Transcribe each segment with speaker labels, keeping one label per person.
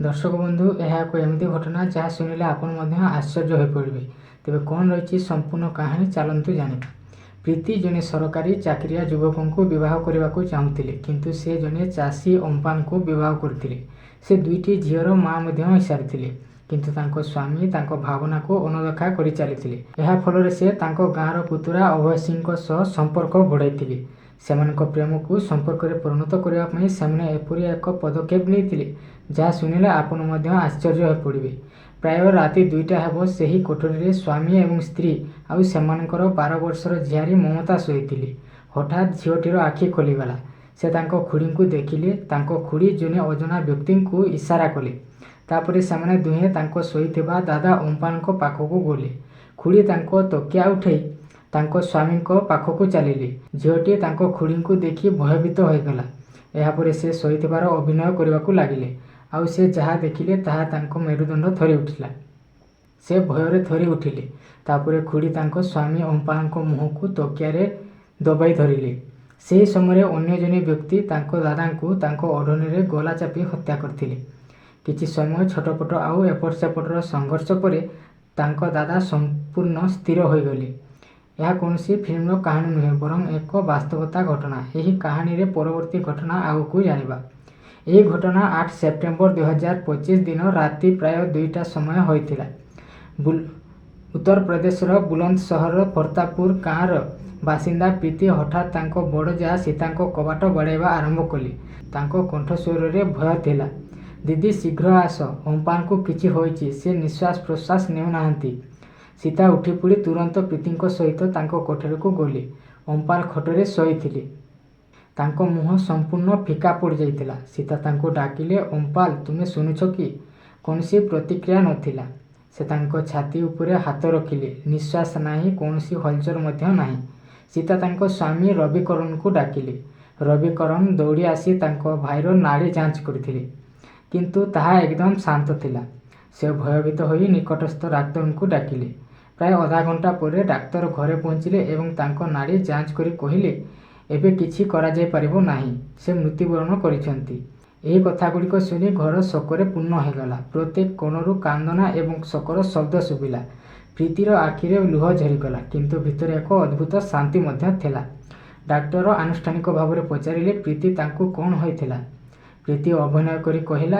Speaker 1: ଦର୍ଶକ ବନ୍ଧୁ, ଏହା ଏକ ଏମିତି ଘଟଣା ଯାହା ଶୁଣିଲେ ଆପଣ ମଧ୍ୟ ଆଶ୍ଚର୍ଯ୍ୟ ହୋଇପଡ଼ିବେ। ତେବେ କ'ଣ ରହିଛି ସମ୍ପୂର୍ଣ୍ଣ କାହାଣୀ, ଚାଲନ୍ତୁ ଜାଣିବା। ପ୍ରୀତି ଜଣେ ସରକାରୀ ଚାକିରିଆ ଯୁବକଙ୍କୁ ବିବାହ କରିବାକୁ ଚାହୁଁଥିଲେ, କିନ୍ତୁ ସେ ଜଣେ ଚାଷୀ ଓମ୍ପାଲଙ୍କୁ ବିବାହ କରିଥିଲେ। ସେ ଦୁଇଟି ଝିଅର ମା ମଧ୍ୟ ହୋଇସାରିଥିଲେ, କିନ୍ତୁ ତାଙ୍କ ସ୍ୱାମୀ ତାଙ୍କ ଭାବନାକୁ ଅଣଦେଖା କରିଚାଲିଥିଲେ। ଏହା ଫଳରେ ସେ ତାଙ୍କ ଗାଁର ପୁତୁରା ଅଭୟ ସିଂଙ୍କ ସହ ସମ୍ପର୍କ ବଢ଼ାଇଥିଲେ। ସେମାନଙ୍କ ପ୍ରେମକୁ ସମ୍ପର୍କରେ ପରିଣତ କରିବା ପାଇଁ ସେମାନେ ଏପରି ଏକ ପଦକ୍ଷେପ ନେଇଥିଲେ, ଯାହା ଶୁଣିଲେ ଆପଣ ମଧ୍ୟ ଆଶ୍ଚର୍ଯ୍ୟ ହୋଇପଡ଼ିବେ। ପ୍ରାୟ ରାତି 2ଟା ହେବ, ସେହି କୋଠରୀରେ ସ୍ୱାମୀ ଏବଂ ସ୍ତ୍ରୀ ଆଉ ସେମାନଙ୍କର 12 ବର୍ଷର ଝିଆରୀ ମମତା ଶୋଇଥିଲେ। ହଠାତ୍ ଝିଅଟିର ଆଖି ଖୋଲିଗଲା। ସେ ତାଙ୍କ ଖୁଡ଼ୀଙ୍କୁ ଦେଖିଲେ। ତାଙ୍କ ଖୁଡ଼ୀ ଜଣେ ଅଜଣା ବ୍ୟକ୍ତିଙ୍କୁ ଇସାରା କଲେ। ତାପରେ ସେମାନେ ଦୁହେଁ ତାଙ୍କ ଶୋଇଥିବା ଦାଦା ଓମ୍ପାଲଙ୍କ ପାଖକୁ ଗଲେ। ଖୁଡ଼ୀ ତାଙ୍କ ତକିଆ ଉଠାଇ ତାଙ୍କ ସ୍ୱାମୀଙ୍କ ପାଖକୁ ଚାଲିଲେ। ଝିଅଟି ତାଙ୍କ ଖୁଡ଼ୀଙ୍କୁ ଦେଖି ଭୟଭୀତ ହୋଇଗଲା। ଏହାପରେ ସେ ଶୋଇଥିବାର ଅଭିନୟ କରିବାକୁ ଲାଗିଲେ, ଆଉ ସେ ଯାହା ଦେଖିଲେ ତାହା ତାଙ୍କ ମେରୁଦଣ୍ଡ ଥରି ଉଠିଲା। ସେ ଭୟରେ ଥରି ଉଠିଲେ। ତାପରେ ଖୁଡ଼ୀ ତାଙ୍କ ସ୍ୱାମୀ ଓମ୍ପାଲଙ୍କ ମୁହଁକୁ ତକିଆରେ ଦବାଇ ଧରିଲେ। ସେହି ସମୟରେ ଅନ୍ୟ ଜଣେ ବ୍ୟକ୍ତି ତାଙ୍କ ଦାଦାଙ୍କୁ ତାଙ୍କ ଓଢ଼ଣୀରେ ଗଲା ଚାପି ହତ୍ୟା କରିଥିଲେ। କିଛି ସମୟ ଛଟପଟ ଆଉ ଏପଟ ସେପଟର ସଂଘର୍ଷ ପରେ ତାଙ୍କ ଦାଦା ସମ୍ପୂର୍ଣ୍ଣ ସ୍ଥିର ହୋଇଗଲେ। ଏହା କୌଣସି ଫିଲ୍ମର କାହାଣୀ ନୁହେଁ, ବରଂ ଏକ ବାସ୍ତବତା ଘଟଣା। ଏହି କାହାଣୀରେ ପରବର୍ତ୍ତୀ ଘଟଣା ଆଗକୁ ଜାଣିବା। ଏହି ଘଟଣା 8 ସେପ୍ଟେମ୍ବର 2025 ଦିନ ରାତି ପ୍ରାୟ 2ଟା ସମୟ ହୋଇଥିଲା। ଉତ୍ତରପ୍ରଦେଶର ବୁଲନ୍ଦ ସହରର ପ୍ରତାପପୁର ଗାଁର ବାସିନ୍ଦା ପ୍ରୀତି ହଠାତ୍ ତାଙ୍କ ବଡ଼ ଯାଆ ସୀତାଙ୍କ କବାଟ ବାଡ଼େଇବା ଆରମ୍ଭ କଲେ। ତାଙ୍କ କଣ୍ଠସ୍ୱରରେ ଭୟ ଥିଲା, "ଦିଦି, ଶୀଘ୍ର ଆସ, ଓମ୍ପାଲଙ୍କୁ କିଛି ହୋଇଛି, ସେ ନିଶ୍ୱାସ ପ୍ରଶ୍ୱାସ ନେଉନାହାନ୍ତି।" ସୀତା ଉଠିପଡ଼ି ତୁରନ୍ତ ପ୍ରୀତିଙ୍କ ସହିତ ତାଙ୍କ କୋଠରୀକୁ ଗଲେ। ଓମ୍ପାଲ ଖଟରେ ଶୋଇଥିଲେ। ତାଙ୍କ ମୁହଁ ସମ୍ପୂର୍ଣ୍ଣ ଫିକା ପଡ଼ିଯାଇଥିଲା। ସୀତା ତାଙ୍କୁ ଡାକିଲେ, "ଓମ୍ପାଲ, ତୁମେ ଶୁଣୁଛ କି?" କୌଣସି ପ୍ରତିକ୍ରିୟା ନଥିଲା। ସେ ତାଙ୍କ ଛାତି ଉପରେ ହାତ ରଖିଲେ। ନିଶ୍ୱାସ ନାହିଁ, କୌଣସି ହଲଚଲ ମଧ୍ୟ ନାହିଁ। ସୀତା ତାଙ୍କ ସ୍ୱାମୀ ରବିକରଣଙ୍କୁ ଡାକିଲେ। ରବିକରଣ ଦୌଡ଼ି ଆସି ତାଙ୍କ ଭାଇର ନାଡ଼ି ଯାଞ୍ଚ କରିଥିଲେ, କିନ୍ତୁ ତାହା ଏକଦମ ଶାନ୍ତ ଥିଲା। ସେ ଭୟଭୀତ ହୋଇ ନିକଟସ୍ଥ ଡାକ୍ତରଙ୍କୁ ଡାକିଲେ। ପ୍ରାୟ ଅଧା ଘଣ୍ଟା ପରେ ଡାକ୍ତର ଘରେ ପହଞ୍ଚିଲେ ଏବଂ ତାଙ୍କ ନାଡ଼ି ଯାଞ୍ଚ କରି କହିଲେ, "ଏବେ କିଛି କରାଯାଇପାରିବ ନାହିଁ, ସେ ମୃତ୍ୟୁବରଣ କରିଛନ୍ତି।" ଏହି କଥାଗୁଡ଼ିକ ଶୁଣି ଘର ଶୋକରେ ପୂର୍ଣ୍ଣ ହୋଇଗଲା। ପ୍ରତ୍ୟେକ କୋଣରୁ କାନ୍ଦଣା ଏବଂ ଶୋକର ଶବ୍ଦ ଶୁଭିଲା। ପ୍ରୀତିର ଆଖିରେ ଲୁହ ଝରିଗଲା, କିନ୍ତୁ ଭିତରେ ଏକ ଅଦ୍ଭୁତ ଶାନ୍ତି ମଧ୍ୟ ଥିଲା। ଡାକ୍ତର ଆନୁଷ୍ଠାନିକ ଭାବରେ ପଚାରିଲେ, "ପ୍ରୀତି, ତାଙ୍କୁ କ'ଣ ହୋଇଥିଲା?" ପ୍ରୀତି ଅଭିନୟ କରି କହିଲା,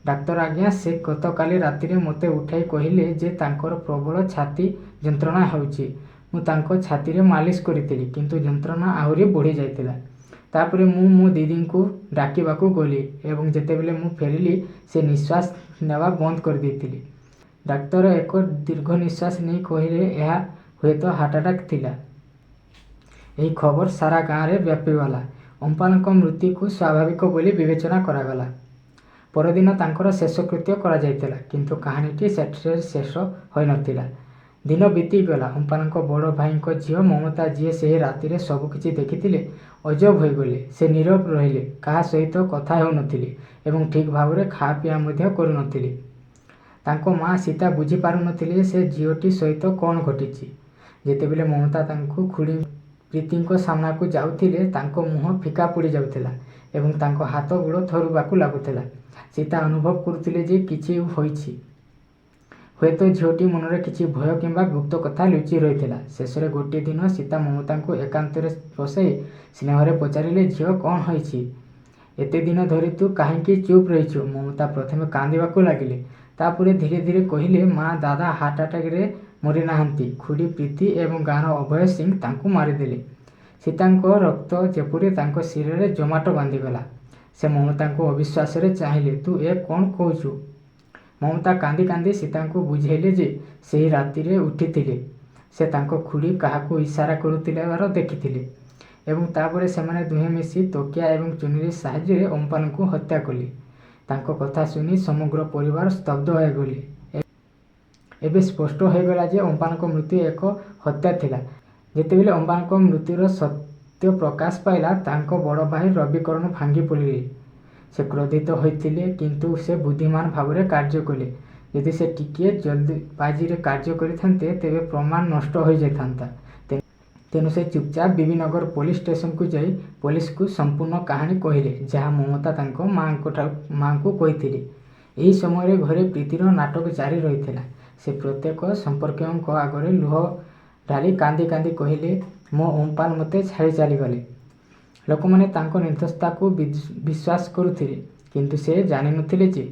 Speaker 1: "ଡାକ୍ତର ଆଜ୍ଞା, ସେ ଗତକାଲି ରାତିରେ ମୋତେ ଉଠାଇ କହିଲେ ଯେ ତାଙ୍କର ପ୍ରବଳ ଛାତି ଯନ୍ତ୍ରଣା ହେଉଛି। ମୁଁ ତାଙ୍କ ଛାତିରେ ମାଲିସ କରିଥିଲି, କିନ୍ତୁ ଯନ୍ତ୍ରଣା ଆହୁରି ବଢ଼ିଯାଇଥିଲା। ତାପରେ ମୁଁ ମୋ ଦିଦିଙ୍କୁ ଡାକିବାକୁ ଗଲି ଏବଂ ଯେତେବେଳେ ମୁଁ ଫେରିଲି, ସେ ନିଶ୍ୱାସ ନେବା ବନ୍ଦ କରିଦେଇଥିଲେ।" ଡାକ୍ତର ଏକ ଦୀର୍ଘ ନିଶ୍ୱାସ ନେଇ କହିଲେ, "ଏହା ହୁଏତ ହାର୍ଟ ଆଟାକ୍ ଥିଲା।" ଏହି ଖବର ସାରା ଗାଁରେ ବ୍ୟାପିଗଲା। ଓମ୍ପାଲଙ୍କ ମୃତ୍ୟୁକୁ ସ୍ୱାଭାବିକ ବୋଲି ବିବେଚନା କରାଗଲା। ପରଦିନ ତାଙ୍କର ଶେଷକୃତ୍ୟ କରାଯାଇଥିଲା। କିନ୍ତୁ କାହାଣୀଟି ସେଠାରେ ଶେଷ ହୋଇନଥିଲା। ଦିନ ବିତିଗଲା। ଓମ୍ପାଲଙ୍କ ବଡ଼ ଭାଇଙ୍କ ଝିଅ ମମତା, ଯିଏ ସେହି ରାତିରେ ସବୁକିଛି ଦେଖିଥିଲେ, ଅଜବ ହୋଇଗଲେ। ସେ ନୀରବ ରହିଲେ, କାହା ସହିତ କଥା ହେଉନଥିଲେ ଏବଂ ଠିକ୍ ଭାବରେ ଖାଆପିଆ ମଧ୍ୟ କରୁନଥିଲେ। ତାଙ୍କ ମା ସୀତା ବୁଝିପାରୁନଥିଲେ ସେ ଝିଅଟି ସହିତ କ'ଣ ଘଟିଛି। ଯେତେବେଳେ ମମତା ତାଙ୍କ ଖୁଡ଼ୀ ପ୍ରୀତିଙ୍କ ସାମ୍ନାକୁ ଯାଉଥିଲେ, ତାଙ୍କ ମୁହଁ ଫିକା ପଡ଼ିଯାଉଥିଲା ଏବଂ ତାଙ୍କ ହାତ ଗୋଡ଼ ଥରିବାକୁ ଲାଗୁଥିଲା। ସୀତା ଅନୁଭବ କରୁଥିଲେ ଯେ କିଛି ହୋଇଛି। ହୁଏତ ଝିଅଟି ମନରେ କିଛି ଭୟ କିମ୍ବା ଗୁପ୍ତ କଥା ଲୁଚି ରହିଥିଲା। ଶେଷରେ ଗୋଟିଏ ଦିନ ସୀତା ମମତାଙ୍କୁ ଏକାନ୍ତରେ ବସାଇ ସ୍ନେହରେ ପଚାରିଲେ, "ଝିଅ, କ'ଣ ହୋଇଛି? ଏତେ ଦିନ ଧରି ତୁ କାହିଁକି ଚୁପ୍ ରହିଛୁ?" ମମତା ପ୍ରଥମେ କାନ୍ଦିବାକୁ ଲାଗିଲେ। ତାପରେ ଧୀରେ ଧୀରେ କହିଲେ, "ମା, ଦାଦା ହାର୍ଟ ଆଟାକରେ ମରିନାହାନ୍ତି। ଖୁଡ଼ୀ ପ୍ରୀତି ଏବଂ ଗାଁର ଅଭୟ ସିଂ ତାଙ୍କୁ ମାରିଦେଲେ।" ସୀତାଙ୍କ ରକ୍ତ ଯେପରି ତାଙ୍କ ଶିରରେ ଜମାଟ ବାନ୍ଧିଗଲା। ସେ ମମତାଙ୍କୁ ଅବିଶ୍ୱାସରେ ଚାହିଁଲେ, "ତୁ ଏ କ'ଣ କହୁଛୁ?" ମମତା କାନ୍ଦି କାନ୍ଦି ସୀତାଙ୍କୁ ବୁଝାଇଲେ ଯେ ସେହି ରାତିରେ ଉଠିଥିଲେ। ସେ ତାଙ୍କ ଖୁଡ଼ୀ କାହାକୁ ଇସାରା କରୁଥିବାର ଦେଖିଥିଲେ ଏବଂ ତାପରେ ସେମାନେ ଦୁହେଁ ମିଶି ତକିଆ ଏବଂ ଚୁନରି ସାହାଯ୍ୟରେ ଓମ୍ପାଲଙ୍କୁ ହତ୍ୟା କଲେ। ତାଙ୍କ କଥା ଶୁଣି ସମଗ୍ର ପରିବାର ସ୍ତବ୍ଧ ହୋଇଗଲେ। ଏବେ ସ୍ପଷ୍ଟ ହୋଇଗଲା ଯେ ଓମ୍ପାଲଙ୍କ ମୃତ୍ୟୁ ଏକ ହତ୍ୟା ଥିଲା। ଯେତେବେଳେ ଓମ୍ପାଲଙ୍କ ମୃତ୍ୟୁର ସତ୍ୟ ପ୍ରକାଶ ପାଇଲା, ତାଙ୍କ ବଡ଼ ଭାଇ ରବିକରଣ ଭାଙ୍ଗି ପଡ଼ିଲେ। ସେ କ୍ରୋଧିତ ହୋଇଥିଲେ, କିନ୍ତୁ ସେ ବୁଦ୍ଧିମାନ ଭାବରେ କାର୍ଯ୍ୟ କଲେ। ଯଦି ସେ ଟିକିଏ ଜଲଦିବାଜିରେ କାର୍ଯ୍ୟ କରିଥାନ୍ତେ, ତେବେ ପ୍ରମାଣ ନଷ୍ଟ ହୋଇଯାଇଥାନ୍ତା। ତେଣୁ ସେ ଚୁପଚାପ ବିବିନଗର ପୋଲିସ ଷ୍ଟେସନକୁ ଯାଇ ପୋଲିସକୁ ସମ୍ପୂର୍ଣ୍ଣ କାହାଣୀ କହିଲେ, ଯାହା ମମତା ତାଙ୍କ ମାଆଙ୍କୁ କହିଥିଲେ। ଏହି ସମୟରେ ଘରେ ପ୍ରୀତିର ନାଟକ ଜାରି ରହିଥିଲା। ସେ ପ୍ରତ୍ୟେକ ସମ୍ପର୍କୀୟଙ୍କ ଆଗରେ ଲୁହ ଢାଳି କାନ୍ଦି କାନ୍ଦି କହିଲେ, "ମୋ ଓମ୍ପାଲ ମୋତେ ଛାଡ଼ି ଚାଲିଗଲେ।" ଲୋକମାନେ ତାଙ୍କ ନିର୍ଦ୍ଦୋଷତାକୁ ବିଶ୍ୱାସ କରୁଥିଲେ, କିନ୍ତୁ ସେ ଜାଣିନଥିଲେ ଯେ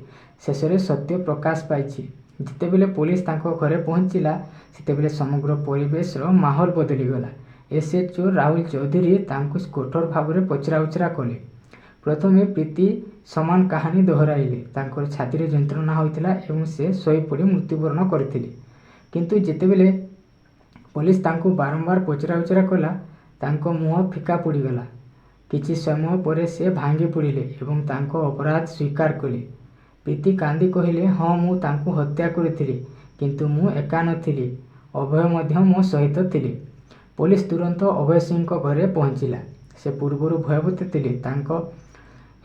Speaker 1: ଶେଷରେ ସତ୍ୟ ପ୍ରକାଶ ପାଇଛି। ଯେତେବେଳେ ପୋଲିସ ତାଙ୍କ ଘରେ ପହଞ୍ଚିଲା, ସେତେବେଳେ ସମଗ୍ର ପରିବେଶର ମାହୋଲ ବଦଳିଗଲା। ଏସ୍.ଏଚ୍.ଓ. ରାହୁଲ ଚୌଧୁରୀ ତାଙ୍କୁ କଠୋର ଭାବରେ ପଚରାଉଚରା କଲେ। ପ୍ରଥମେ ପ୍ରୀତି ସମାନ କାହାଣୀ ଦୋହରାଇଲେ, ତାଙ୍କର ଛାତିରେ ଯନ୍ତ୍ରଣା ହେଉଥିଲା ଏବଂ ସେ ଶୋଇପଡ଼ି ମୃତ୍ୟୁବରଣ କରିଥିଲେ। କିନ୍ତୁ ଯେତେବେଳେ ପୋଲିସ ତାଙ୍କୁ ବାରମ୍ବାର ପଚରାଉଚରା କଲା, ତାଙ୍କ ମୁହଁ ଫିକା ପଡ଼ିଗଲା। କିଛି ସମୟ ପରେ ସେ ଭାଙ୍ଗି ପଡ଼ିଲେ ଏବଂ ତାଙ୍କ ଅପରାଧ ସ୍ୱୀକାର କଲେ। ପ୍ରୀତି କାନ୍ଦି କହିଲେ, "ହଁ, ମୁଁ ତାଙ୍କୁ ହତ୍ୟା କରିଥିଲି, କିନ୍ତୁ ମୁଁ ଏକା ନଥିଲି। ଅଭୟ ମଧ୍ୟ ମୋ ସହିତ ଥିଲେ।" ପୋଲିସ ତୁରନ୍ତ ଅଭୟ ସିଂଙ୍କ ଘରେ ପହଞ୍ଚିଲା। ସେ ପୂର୍ବରୁ ଭୟଭୀତ ଥିଲେ। ତାଙ୍କ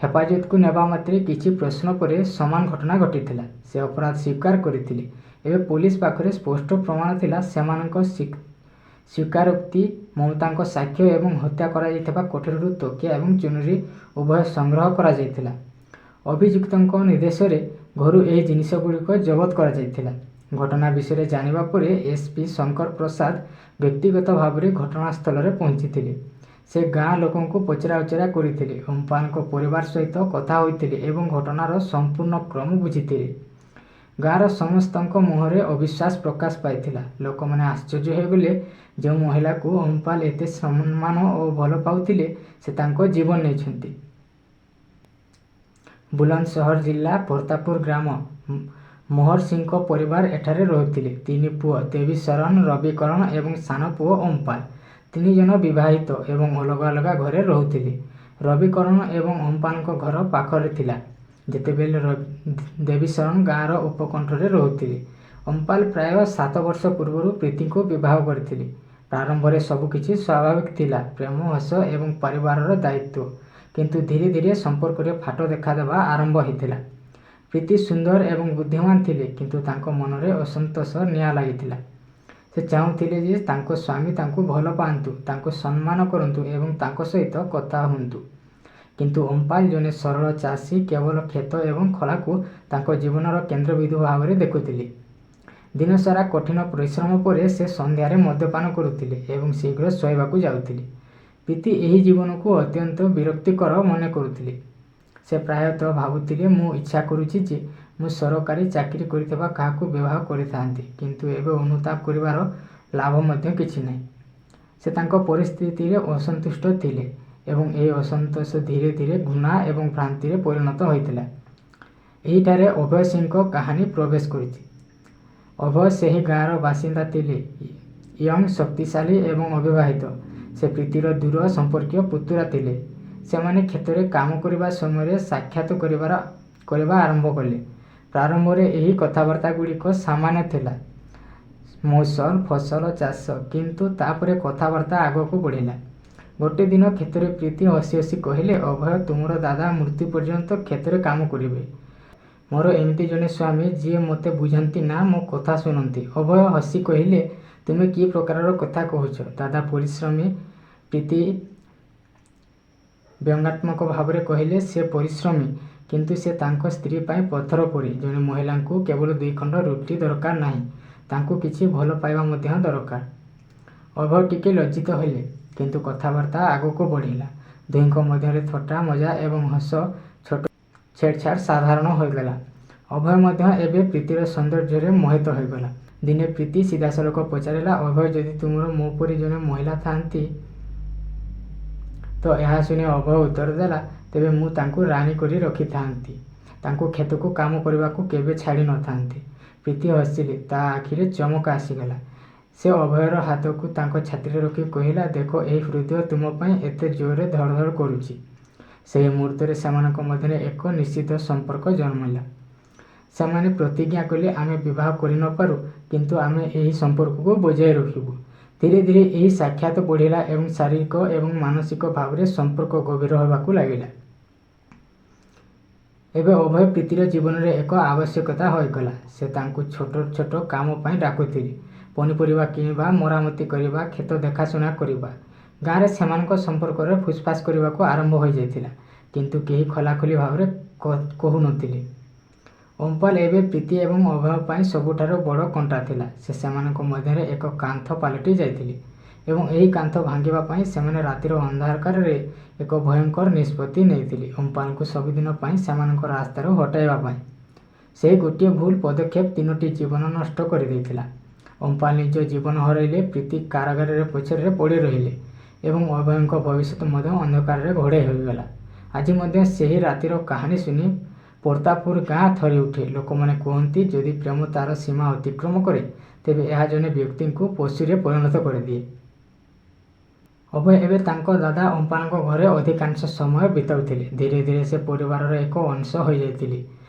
Speaker 1: ହେପାଜତକୁ ନେବା ମାତ୍ରେ କିଛି ପ୍ରଶ୍ନ ପରେ ସମାନ ଘଟଣା ଘଟିଥିଲା। ସେ ଅପରାଧ ସ୍ୱୀକାର କରିଥିଲେ। ଏବେ ପୋଲିସ ପାଖରେ ସ୍ପଷ୍ଟ ପ୍ରମାଣ ଥିଲା, ସେମାନଙ୍କ ସ୍ୱୀକାରୋକ୍ତି, ମମତାଙ୍କ ସାକ୍ଷ୍ୟ ଏବଂ ହତ୍ୟା କରାଯାଇଥିବା କୋଠରୀରୁ ତକିଆ ଏବଂ ଚୁନୁରି ଉଭୟ ସଂଗ୍ରହ କରାଯାଇଥିଲା। ଅଭିଯୁକ୍ତଙ୍କ ନିର୍ଦ୍ଦେଶରେ ଘରୁ ଏହି ଜିନିଷଗୁଡ଼ିକ ଜବତ କରାଯାଇଥିଲା। ଘଟଣା ବିଷୟରେ ଜାଣିବା ପରେ ଏସ୍.ପି. ଶଙ୍କର ପ୍ରସାଦ ବ୍ୟକ୍ତିଗତ ଭାବରେ ଘଟଣାସ୍ଥଳରେ ପହଞ୍ଚିଥିଲେ। ସେ ଗାଁ ଲୋକଙ୍କୁ ପଚରାଉଚରା କରିଥିଲେ, ଓମ୍ପାଲଙ୍କ ପରିବାର ସହିତ କଥା ହୋଇଥିଲେ ଏବଂ ଘଟଣାର ସମ୍ପୂର୍ଣ୍ଣ କ୍ରମ ବୁଝିଥିଲେ। ଗାଁର ସମସ୍ତଙ୍କ ମୁହଁରେ ଅବିଶ୍ୱାସ ପ୍ରକାଶ ପାଇଥିଲା। ଲୋକମାନେ ଆଶ୍ଚର୍ଯ୍ୟ ହୋଇଗଲେ, ଯେଉଁ ମହିଳାକୁ ଓମ୍ପାଲ ଏତେ ସମ୍ମାନ ଓ ଭଲ ପାଉଥିଲେ, ସେ ତାଙ୍କ ଜୀବନ ନେଇଛନ୍ତି। ବୁଲନ୍ଦସହର ଜିଲ୍ଲା ପ୍ରତାପପୁର ଗ୍ରାମ ମୋହର ସିଂଙ୍କ ପରିବାର ଏଠାରେ ରହୁଥିଲେ। ତିନି ପୁଅ ଦେବୀ ଶରଣ, ରବି କରଣ ଏବଂ ସାନ ପୁଅ ଓମ୍ପାଲ। ତିନିଜଣ ବିବାହିତ ଏବଂ ଅଲଗା ଅଲଗା ଘରେ ରହୁଥିଲେ। ରବି କରଣ ଏବଂ ଓମ୍ପାଲଙ୍କ ଘର ପାଖରେ ଥିଲା, ଯେତେବେଳେ ଦେବୀ ଶରଣ ଗାଁର ଉପକଣ୍ଠରେ ରହୁଥିଲେ। ଓମ୍ପାଲ ପ୍ରାୟ 7 ବର୍ଷ ପୂର୍ବରୁ ପ୍ରୀତିଙ୍କୁ ବିବାହ କରିଥିଲେ। ପ୍ରାରମ୍ଭରେ ସବୁକିଛି ସ୍ୱାଭାବିକ ଥିଲା, ପ୍ରେମ, ହସ ଏବଂ ପରିବାରର ଦାୟିତ୍ୱ। କିନ୍ତୁ ଧୀରେ ଧୀରେ ସମ୍ପର୍କରେ ଫାଟ ଦେଖାଦେବା ଆରମ୍ଭ ହୋଇଥିଲା। ପ୍ରୀତି ସୁନ୍ଦର ଏବଂ ବୁଦ୍ଧିମାନ ଥିଲେ, କିନ୍ତୁ ତାଙ୍କ ମନରେ ଅସନ୍ତୋଷର ନିଆଁ ଲାଗିଥିଲା। ସେ ଚାହୁଁଥିଲେ ଯେ ତାଙ୍କ ସ୍ୱାମୀ ତାଙ୍କୁ ଭଲ ପାଆନ୍ତୁ, ତାଙ୍କୁ ସମ୍ମାନ କରନ୍ତୁ ଏବଂ ତାଙ୍କ ସହିତ କଥା ହୁଅନ୍ତୁ। କିନ୍ତୁ ଓମ୍ପାଲ, ଜଣେ ସରଳ ଚାଷୀ, କେବଳ କ୍ଷେତ ଏବଂ ଖଳାକୁ ତାଙ୍କ ଜୀବନର କେନ୍ଦ୍ରବିନ୍ଦୁ ଭାବରେ ଦେଖୁଥିଲେ। ଦିନସାରା କଠିନ ପରିଶ୍ରମ ପରେ ସେ ସନ୍ଧ୍ୟାରେ ମଦ୍ୟପାନ କରୁଥିଲେ ଏବଂ ଶୀଘ୍ର ଶୋଇବାକୁ ଯାଉଥିଲେ। ପ୍ରୀତି ଏହି ଜୀବନକୁ ଅତ୍ୟନ୍ତ ବିରକ୍ତିକର ମନେ କରୁଥିଲେ। ସେ ପ୍ରାୟତଃ ଭାବୁଥିଲେ, ମୁଁ ଇଚ୍ଛା କରୁଛି ଯେ ମୁଁ ସରକାରୀ ଚାକିରି କରିଥିବା କାହାକୁ ବିବାହ କରିଥାନ୍ତି, କିନ୍ତୁ ଏବେ ଅନୁତାପ କରିବାର ଲାଭ ମଧ୍ୟ କିଛି ନାହିଁ। ସେ ତାଙ୍କ ପରିସ୍ଥିତିରେ ଅସନ୍ତୁଷ୍ଟ ଥିଲେ ଏବଂ ଏହି ଅସନ୍ତୋଷ ଧୀରେ ଧୀରେ ଘୃଣା ଏବଂ ଭ୍ରାନ୍ତିରେ ପରିଣତ ହୋଇଥିଲା। ଏହିଠାରେ ଅଭୟ ସିଂଙ୍କ କାହାଣୀ ପ୍ରବେଶ କରିଛି। ଅଭୟ ସେହି ଗାଁର ବାସିନ୍ଦା ଥିଲେ, ୟଙ୍ଗ, ଶକ୍ତିଶାଳୀ ଏବଂ ଅବିବାହିତ। ସେ ପ୍ରୀତିର ଦୂର ସମ୍ପର୍କୀୟ ପୁତୁରା ଥିଲେ। ସେମାନେ କ୍ଷେତରେ କାମ କରିବା ସମୟରେ ସାକ୍ଷାତ କରିବା ଆରମ୍ଭ କଲେ। ପ୍ରାରମ୍ଭରେ ଏହି କଥାବାର୍ତ୍ତାଗୁଡ଼ିକ ସାମାନ୍ୟ ଥିଲା, ମୌସମ, ଫସଲ, ଚାଷ। କିନ୍ତୁ ତାପରେ କଥାବାର୍ତ୍ତା ଆଗକୁ ବଢ଼ିଲା। ଗୋଟେ ଦିନ କ୍ଷେତରେ ପ୍ରୀତି ହସି ହସି କହିଲେ, "ଅଭୟ, ତୁମର ଦାଦା ମୃତ୍ୟୁ ପର୍ଯ୍ୟନ୍ତ କ୍ଷେତରେ କାମ କରିବେ। ମୋର ଏମିତି ଜଣେ ସ୍ୱାମୀ ଯିଏ ମୋତେ ବୁଝନ୍ତି ନା ମୋ କଥା ଶୁଣନ୍ତି।" ଅଭୟ ହସି କହିଲେ, "ତୁମେ କି ପ୍ରକାରର କଥା କହୁଛ? ଦାଦା ପରିଶ୍ରମୀ।" ପ୍ରୀତି ବ୍ୟଙ୍ଗାତ୍ମକ ଭାବରେ କହିଲେ, "ସେ ପରିଶ୍ରମୀ, କିନ୍ତୁ ସେ ତାଙ୍କ ସ୍ତ୍ରୀ ପାଇଁ ପଥର ପରି। ଜଣେ ମହିଳାଙ୍କୁ କେବଳ ଦୁଇଖଣ୍ଡ ରୁଟି ଦରକାର ନାହିଁ, ତାଙ୍କୁ କିଛି ଭଲ ପାଇବା ମଧ୍ୟ ଦରକାର।" ଅଭୟ ଟିକେ ଲଜ୍ଜିତ ହେଲେ, କିନ୍ତୁ କଥାବାର୍ତ୍ତା ଆଗକୁ ବଢ଼ିଲା। ଦୁହିଁଙ୍କ ମଧ୍ୟରେ ଥଟ୍ଟା, ମଜା ଏବଂ ହସ, ଛୋଟ ଛେଡ଼ଛାଡ଼ ସାଧାରଣ ହୋଇଗଲା। ଅଭୟ ମଧ୍ୟ ଏବେ ପ୍ରୀତିର ସୌନ୍ଦର୍ଯ୍ୟରେ ମୋହିତ ହୋଇଗଲା। ଦିନେ ପ୍ରୀତି ସିଧାସଳଖ ପଚାରିଲା, "ଅଭୟ, ଯଦି ତୁମର ମୋ ପରି ଜଣେ ମହିଳା ଥାଆନ୍ତି ତ?" ଏହା ଶୁଣି ଅଭୟ ଉତ୍ତର ଦେଲା, "ତେବେ ମୁଁ ତାଙ୍କୁ ରାଣୀ କରି ରଖିଥାନ୍ତି, ତାଙ୍କୁ କ୍ଷେତକୁ କାମ କରିବାକୁ କେବେ ଛାଡ଼ି ନଥାନ୍ତି।" ପ୍ରୀତି ହସିଲେ, ତା ଆଖିରେ ଚମକ ଆସିଗଲା। ସେ ଅଭୟର ହାତକୁ ତାଙ୍କ ଛାତିରେ ରଖି କହିଲା, "ଦେଖ, ଏହି ହୃଦୟ ତୁମ ପାଇଁ ଏତେ ଜୋରରେ ଧଡ଼ଧଡ଼ କରୁଛି।" ସେହି ମୁହୂର୍ତ୍ତରେ ସେମାନଙ୍କ ମଧ୍ୟରେ ଏକ ନିଷିଦ୍ଧ ସମ୍ପର୍କ ଜନ୍ମିଲା। ସେମାନେ ପ୍ରତିଜ୍ଞା କଲେ, ଆମେ ବିବାହ କରିନପାରୁ, କିନ୍ତୁ ଆମେ ଏହି ସମ୍ପର୍କକୁ ବଜାୟ ରଖିବୁ। ଧୀରେ ଧୀରେ ଏହି ସାକ୍ଷାତ ବଢ଼ିଲା ଏବଂ ଶାରୀରିକ ଏବଂ ମାନସିକ ଭାବରେ ସମ୍ପର୍କ ଗଭୀର ହେବାକୁ ଲାଗିଲା। ଏବେ ଅଭୟ ପ୍ରୀତିର ଜୀବନରେ ଏକ ଆବଶ୍ୟକତା ହୋଇଗଲା। ସେ ତାଙ୍କୁ ଛୋଟ ଛୋଟ କାମ ପାଇଁ ଡାକୁଥିଲେ, ପନିପରିବା କିଣିବା, ମରାମତି କରିବା, କ୍ଷେତ ଦେଖାଶୁଣା କରିବା। ଗାଁରେ ସେମାନଙ୍କ ସମ୍ପର୍କରେ ଫୁସଫାସ କରିବାକୁ ଆରମ୍ଭ ହୋଇଯାଇଥିଲା, କିନ୍ତୁ କେହି ଖୋଲାଖୋଲି ଭାବରେ କହୁନଥିଲେ। ଓମ୍ପାଲ ଏବେ ପ୍ରୀତି ଏବଂ ଅଭୟ ପାଇଁ ସବୁଠାରୁ ବଡ଼ କଣ୍ଟା ଥିଲା। ସେ ସେମାନଙ୍କ ମଧ୍ୟରେ ଏକ କାନ୍ଥ ପାଲଟି ଯାଇଥିଲେ ଏବଂ ଏହି କାନ୍ଥ ଭାଙ୍ଗିବା ପାଇଁ ସେମାନେ ରାତିର ଅନ୍ଧକାରରେ ଏକ ଭୟଙ୍କର ନିଷ୍ପତ୍ତି ନେଇଥିଲେ, ଓମ୍ପାଲଙ୍କୁ ସବୁଦିନ ପାଇଁ ସେମାନଙ୍କ ରାସ୍ତାରୁ ହଟାଇବା ପାଇଁ। ସେହି ଗୋଟିଏ ଭୁଲ ପଦକ୍ଷେପ ତିନୋଟି ଜୀବନ ନଷ୍ଟ କରିଦେଇଥିଲା। ଓମ୍ପାଲ ନିଜ ଜୀବନ ହରାଇଲେ, ପ୍ରୀତି କାରାଗାରରେ ପଛରେ ପଡ଼ି ରହିଲେ ଏବଂ ଅଭୟଙ୍କ ଭବିଷ୍ୟତ ମଧ୍ୟ ଅନ୍ଧକାରରେ ଘୋଡ଼ାଇ ହୋଇଗଲା। ଆଜି ମଧ୍ୟ ସେହି ରାତିର କାହାଣୀ ଶୁଣି ପ୍ରତାପପୁର ଗାଁ ଥରିଉଠେ। ଲୋକମାନେ କୁହନ୍ତି, ଯଦି ପ୍ରେମ ତା'ର ସୀମା ଅତିକ୍ରମ କରେ, ତେବେ ଏହା ଜଣେ ବ୍ୟକ୍ତିଙ୍କୁ ପଶୁରେ ପରିଣତ କରିଦିଏ। ଅଭୟ ଏବେ ତାଙ୍କ ଦାଦା ଓମ୍ପାଲଙ୍କ ଘରେ ଅଧିକାଂଶ ସମୟ ବିତାଉଥିଲେ। ଧୀରେ ଧୀରେ ସେ ପରିବାରର ଏକ ଅଂଶ ହୋଇଯାଇଥିଲେ।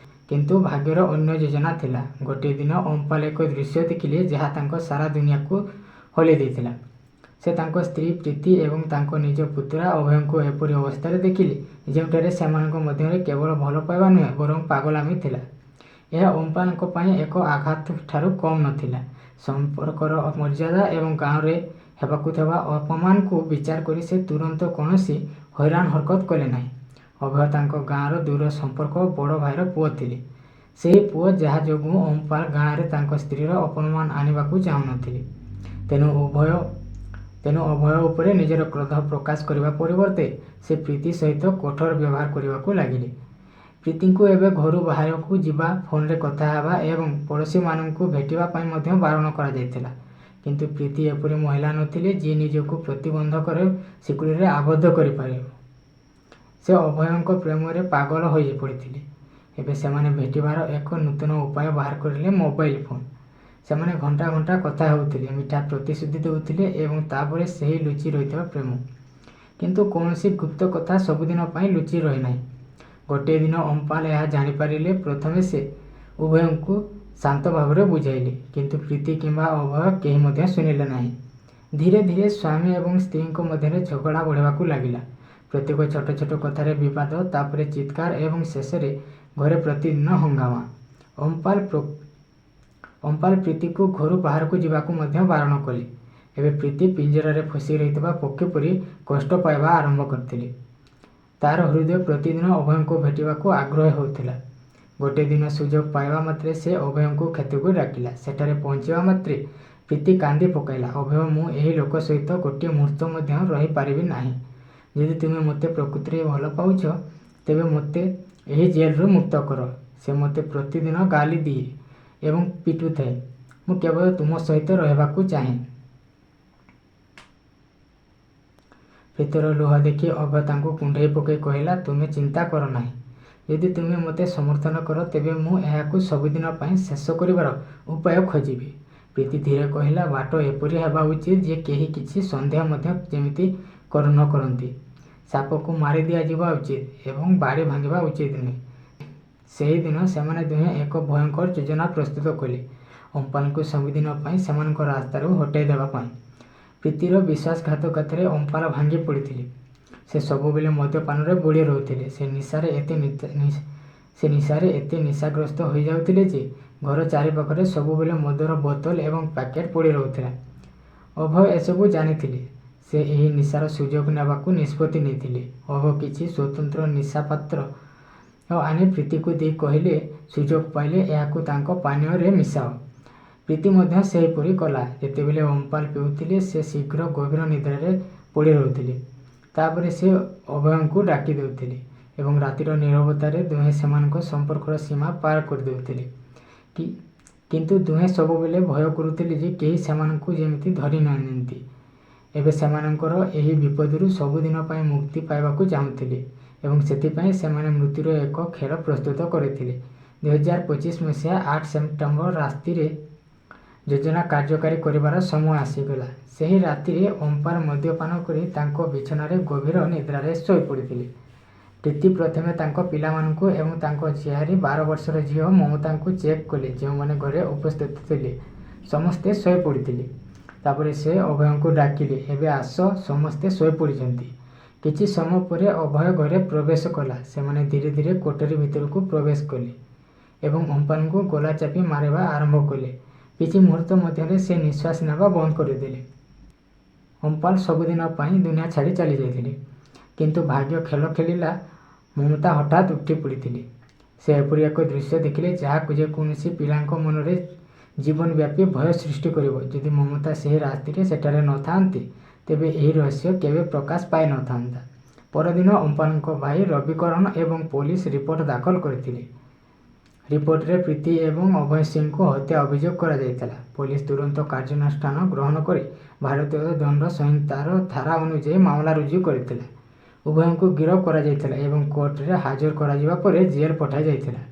Speaker 1: କିନ୍ତୁ ଭାଗ୍ୟର ଅନ୍ୟ ଯୋଜନା ଥିଲା। ଗୋଟିଏ ଦିନ ଓମ୍ପାଲ ଏକ ଦୃଶ୍ୟ ଦେଖିଲେ ଯାହା ତାଙ୍କ ସାରା ଦୁନିଆକୁ ହଲେଇ ଦେଇଥିଲା। ସେ ତାଙ୍କ ସ୍ତ୍ରୀ ପ୍ରୀତି ଏବଂ ତାଙ୍କ ନିଜ ପୁତୁରା ଅଭୟଙ୍କୁ ଏପରି ଅବସ୍ଥାରେ ଦେଖିଲେ, ଯେଉଁଠାରେ ସେମାନଙ୍କ ମଧ୍ୟରେ କେବଳ ଭଲପାଇବା ନୁହେଁ ବରଂ ପାଗଳାମି ଥିଲା। ଏହା ଓମ୍ପାଲଙ୍କ ପାଇଁ ଏକ ଆଘାତ ଠାରୁ କମ୍ ନଥିଲା। ସମ୍ପର୍କର ମର୍ଯ୍ୟାଦା ଏବଂ ଗାଁରେ ହେବାକୁ ଥିବା ଅପମାନକୁ ବିଚାର କରି ସେ ତୁରନ୍ତ କୌଣସି ହଇରାଣ ହରକତ କଲେ ନାହିଁ। ଅଭୟ ତାଙ୍କ ଗାଁର ଦୂର ସମ୍ପର୍କ ବଡ଼ ଭାଇର ପୁଅ ଥିଲେ। ସେହି ପୁଅ ଯାହା ଯୋଗୁଁ ଓମ୍ପାଲ ଗାଁରେ ତାଙ୍କ ସ୍ତ୍ରୀର ଅପମାନ ଆଣିବାକୁ ଚାହୁଁନଥିଲେ। ତେଣୁ ଉଭୟ ତେଣୁ ଅଭୟ ଉପରେ ନିଜର କ୍ରୋଧ ପ୍ରକାଶ କରିବା ପରିବର୍ତ୍ତେ ସେ ପ୍ରୀତି ସହିତ କଠୋର ବ୍ୟବହାର କରିବାକୁ ଲାଗିଲେ। ପ୍ରୀତିଙ୍କୁ ଏବେ ଘରୁ ବାହାରକୁ ଯିବା, ଫୋନରେ କଥା ହେବା ଏବଂ ପଡ଼ୋଶୀମାନଙ୍କୁ ଭେଟିବା ପାଇଁ ମଧ୍ୟ ବାରଣ କରାଯାଇଥିଲା। କିନ୍ତୁ ପ୍ରୀତି ଏପରି ମହିଳା ନଥିଲେ ଯିଏ ନିଜକୁ ପ୍ରତିବନ୍ଧକର ଶିକୁଳିରେ ଆବଦ୍ଧ କରିପାରିବ। ସେ ଅଭୟଙ୍କ ପ୍ରେମରେ ପାଗଳ ହୋଇପଡ଼ିଥିଲେ। ଏବେ ସେମାନେ ଭେଟିବାର ଏକ ନୂତନ ଉପାୟ ବାହାର କରିଲେ, ମୋବାଇଲ ଫୋନ୍। ସେମାନେ ଘଣ୍ଟା ଘଣ୍ଟା କଥା ହେଉଥିଲେ, ମିଠା ପ୍ରତିଶ୍ରୁତି ଦେଉଥିଲେ ଏବଂ ତା'ପରେ ସେହି ଲୁଚି ରହିଥିବା ପ୍ରେମ। କିନ୍ତୁ କୌଣସି ଗୁପ୍ତ କଥା ସବୁଦିନ ପାଇଁ ଲୁଚି ରହେ ନାହିଁ। ଗୋଟିଏ ଦିନ ଓମ୍ପାଲ ଏହା ଜାଣିପାରିଲେ। ପ୍ରଥମେ ସେ ଉଭୟଙ୍କୁ ଶାନ୍ତ ଭାବରେ ବୁଝାଇଲେ, କିନ୍ତୁ ପ୍ରୀତି କିମ୍ବା ଅଭୟ କେହି ମଧ୍ୟ ଶୁଣିଲେ ନାହିଁ। ଧୀରେ ଧୀରେ ସ୍ୱାମୀ ଏବଂ ସ୍ତ୍ରୀଙ୍କ ମଧ୍ୟରେ ଝଗଡ଼ା ବଢ଼ିବାକୁ ଲାଗିଲା। ପ୍ରତ୍ୟେକ ଛୋଟ ଛୋଟ କଥାରେ ବିବାଦ, ତା'ପରେ ଚିତ୍କାର ଏବଂ ଶେଷରେ ଘରେ ପ୍ରତିଦିନ ହଙ୍ଗାମା। ଓମ୍ପାଲ ପ୍ରୀତିକୁ ଘରୁ ବାହାରକୁ ଯିବାକୁ ମଧ୍ୟ ବାରଣ କଲେ। ଏବେ ପ୍ରୀତି ପିଞ୍ଜରାରେ ଫସି ରହିଥିବା ପକ୍ଷୀ ପରି କଷ୍ଟ ପାଇବା ଆରମ୍ଭ କରିଥିଲେ। ତା'ର ହୃଦୟ ପ୍ରତିଦିନ ଅଭୟଙ୍କୁ ଭେଟିବାକୁ ଆଗ୍ରହୀ ହେଉଥିଲା। ଗୋଟିଏ ଦିନ ସୁଯୋଗ ପାଇବା ମାତ୍ରେ ସେ ଅଭୟଙ୍କୁ କ୍ଷେତକୁ ଡାକିଲା। ସେଠାରେ ପହଞ୍ଚିବା ମାତ୍ରେ ପ୍ରୀତି କାନ୍ଦି ପକାଇଲା, ଅଭୟ, ମୁଁ ଏହି ଲୋକ ସହିତ ଗୋଟିଏ ମୁହୂର୍ତ୍ତ ମଧ୍ୟ ରହିପାରିବି ନାହିଁ। ଯଦି ତୁମେ ମୋତେ ପ୍ରକୃତରେ ଭଲ ପାଉଛ, ତେବେ ମୋତେ ଏହି ଜେଲରୁ ମୁକ୍ତ କର। ସେ ମୋତେ ପ୍ରତିଦିନ ଗାଳି ଦିଏ ଏବଂ ପିଟୁଥାଏ। ମୁଁ କେବଳ ତୁମ ସହିତ ରହିବାକୁ ଚାହେଁ। ପ୍ରୀତିର ଲୁହ ଦେଖି ଅଭୟ ତାଙ୍କୁ କୁଣ୍ଢାଇ ପକାଇ କହିଲା, ତୁମେ ଚିନ୍ତା କର ନାହିଁ। ଯଦି ତୁମେ ମୋତେ ସମର୍ଥନ କର, ତେବେ ମୁଁ ଏହାକୁ ସବୁଦିନ ପାଇଁ ଶେଷ କରିବାର ଉପାୟ ଖୋଜିବି। ପ୍ରୀତି ଧୀରେ କହିଲା, ବାଟ ଏପରି ହେବା ଉଚିତ ଯେ କେହି କିଛି ସନ୍ଦେହ ମଧ୍ୟ ଯେମିତି ନ କରନ୍ତି। ସାପକୁ ମାରି ଦିଆଯିବା ଉଚିତ ଏବଂ ବାଡ଼ି ଭାଙ୍ଗିବା ଉଚିତ ନୁହେଁ। ସେହିଦିନ ସେମାନେ ଦୁହେଁ ଏକ ଭୟଙ୍କର ଯୋଜନା ପ୍ରସ୍ତୁତ କଲେ, ଓମ୍ପାଲଙ୍କୁ ସବୁଦିନ ପାଇଁ ସେମାନଙ୍କ ରାସ୍ତାରୁ ହଟାଇ ଦେବା ପାଇଁ। ପ୍ରୀତିର ବିଶ୍ୱାସଘାତକତାରେ ଓମ୍ପାଲ ଭାଙ୍ଗି ପଡ଼ିଥିଲେ। ସେ ସବୁବେଳେ ମଦ୍ୟପାନରେ ବୁଡ଼ି ରହୁଥିଲେ। ସେ ନିଶାରେ ଏତେ ନିଶାଗ୍ରସ୍ତ ହୋଇଯାଉଥିଲେ ଯେ ଘର ଚାରିପାଖରେ ସବୁବେଳେ ମଦର ବୋତଲ ଏବଂ ପ୍ୟାକେଟ୍ ପଡ଼ି ରହୁଥିଲା। ଅଭୟ ଏସବୁ ଜାଣିଥିଲେ। ସେ ଏହି ନିଶାର ସୁଯୋଗ ନେବାକୁ ନିଷ୍ପତ୍ତି ନେଇଥିଲେ। ଅଭୟ କିଛି ସ୍ୱତନ୍ତ୍ର ନିଶାପାତ୍ର ଆଣି ପ୍ରୀତିକୁ ଦେଇ କହିଲେ, ସୁଯୋଗ ପାଇଲେ ଏହାକୁ ତାଙ୍କ ପାନୀୟରେ ମିଶାଅ। ପ୍ରୀତି ମଧ୍ୟ ସେହିପରି କଲା। ଯେତେବେଳେ ଓମ୍ପାଲ ପିଉଥିଲେ, ସେ ଶୀଘ୍ର ଗଭୀର ନିଦ୍ରାରେ ପଡ଼ି ରହୁଥିଲେ। ତା'ପରେ ସେ ଅଭୟଙ୍କୁ ଡାକି ଦେଉଥିଲେ ଏବଂ ରାତିର ନୀରବତାରେ ଦୁହେଁ ସେମାନଙ୍କ ସମ୍ପର୍କର ସୀମା ପାର କରିଦେଉଥିଲେ। କିନ୍ତୁ ଦୁହେଁ ସବୁବେଳେ ଭୟ କରୁଥିଲେ ଯେ କେହି ସେମାନଙ୍କୁ ଯେମିତି ଧରି ନ ନିଅନ୍ତି। ଏବେ ସେମାନଙ୍କର ଏହି ବିପଦରୁ ସବୁଦିନ ପାଇଁ ମୁକ୍ତି ପାଇବାକୁ ଚାହୁଁଥିଲେ ଏବଂ ସେଥିପାଇଁ ସେମାନେ ମୃତ୍ୟୁର ଏକ ଖେଳ ପ୍ରସ୍ତୁତ କରିଥିଲେ। 2025 ମସିହା 8 ସେପ୍ଟେମ୍ବର ରାତିରେ ଯୋଜନା କାର୍ଯ୍ୟକାରୀ କରିବାର ସମୟ ଆସିଗଲା। ସେହି ରାତିରେ ଓମ୍ପାଲ ମଦ୍ୟପାନ କରି ତାଙ୍କ ବିଛଣାରେ ଗଭୀର ନିଦ୍ରାରେ ଶୋଇପଡ଼ିଥିଲେ। ପ୍ରୀତି ପ୍ରଥମେ ତାଙ୍କ ପିଲାମାନଙ୍କୁ ଏବଂ ତାଙ୍କ ଝିଆରୀ 12 ବର୍ଷର ଝିଅ ମମତାଙ୍କୁ ଚେକ୍ କଲେ, ଯେଉଁମାନେ ଘରେ ଉପସ୍ଥିତ ଥିଲେ। ସମସ୍ତେ ଶୋଇପଡ଼ିଥିଲେ। ତା'ପରେ ସେ ଅଭୟଙ୍କୁ ଡାକିଲେ, ଏବେ ଆସ, ସମସ୍ତେ ଶୋଇପଡ଼ିଛନ୍ତି। କିଛି ସମୟ ପରେ ଅଭୟ ଘରେ ପ୍ରବେଶ କଲା। ସେମାନେ ଧୀରେ ଧୀରେ କୋଠରୀ ଭିତରକୁ ପ୍ରବେଶ କଲେ ଏବଂ ଓମ୍ପାଲଙ୍କୁ ଗଳା ଚାପି ମାରିବା ଆରମ୍ଭ କଲେ। କିଛି ମୁହୂର୍ତ୍ତ ମଧ୍ୟରେ ସେ ନିଶ୍ୱାସ ନେବା ବନ୍ଦ କରିଦେଲେ। ଓମ୍ପାଲ ସବୁଦିନ ପାଇଁ ଦୁନିଆ ଛାଡ଼ି ଚାଲିଯାଇଥିଲେ। କିନ୍ତୁ ଭାଗ୍ୟ ଖେଳ ଖେଳିଲା। ମମତା ହଠାତ୍ ଉଠି ପଡ଼ିଥିଲେ। ସେ ଏପରି ଏକ ଦୃଶ୍ୟ ଦେଖିଲେ ଯାହା ଯେକୌଣସି ପିଲାଙ୍କ ମନରେ ଜୀବନବ୍ୟାପୀ ଭୟ ସୃଷ୍ଟି କରିବ। ଯଦି ମମତା ସେହି ରାତିରେ ସେଠାରେ ନଥାନ୍ତେ, ତେବେ ଏହି ରହସ୍ୟ କେବେ ପ୍ରକାଶ ପାଇନଥାନ୍ତା। ପରଦିନ ଓମ୍ପାଲଙ୍କ ଭାଇ ରବିକରଣ ଏବଂ ପୋଲିସ ରିପୋର୍ଟ ଦାଖଲ କରିଥିଲେ। ରିପୋର୍ଟରେ ପ୍ରୀତି ଏବଂ ଅଭୟ ସିଂଙ୍କୁ ହତ୍ୟା ଅଭିଯୋଗ କରାଯାଇଥିଲା। ପୋଲିସ ତୁରନ୍ତ କାର୍ଯ୍ୟାନୁଷ୍ଠାନ ଗ୍ରହଣ କରି ଭାରତୀୟ ଦଣ୍ଡ ସଂହିତାର ଧାରା ଅନୁଯାୟୀ ମାମଲା ରୁଜୁ କରିଥିଲା। ଉଭୟଙ୍କୁ ଗିରଫ କରାଯାଇଥିଲା ଏବଂ କୋର୍ଟରେ ହାଜର କରାଯିବା ପରେ ଜେଲ ପଠାଯାଇଥିଲା।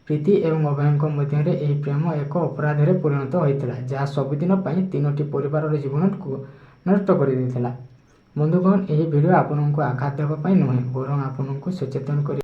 Speaker 1: ପ୍ରୀତି ଏବଂ ଅଭୟଙ୍କ ମଧ୍ୟରେ ଏହି ପ୍ରେମ ଏକ ଅପରାଧରେ ପରିଣତ ହୋଇଥିଲା, ଯାହା ସବୁଦିନ ପାଇଁ ତିନୋଟି ପରିବାରର ଜୀବନକୁ ନଷ୍ଟ କରିଦେଇଥିଲା। ବନ୍ଧୁଗଣ, ଏହି ଭିଡ଼ିଓ ଆପଣଙ୍କୁ ଆଘାତ ଦେବା ପାଇଁ ନୁହେଁ, ବରଂ ଆପଣଙ୍କୁ ସଚେତନ କରି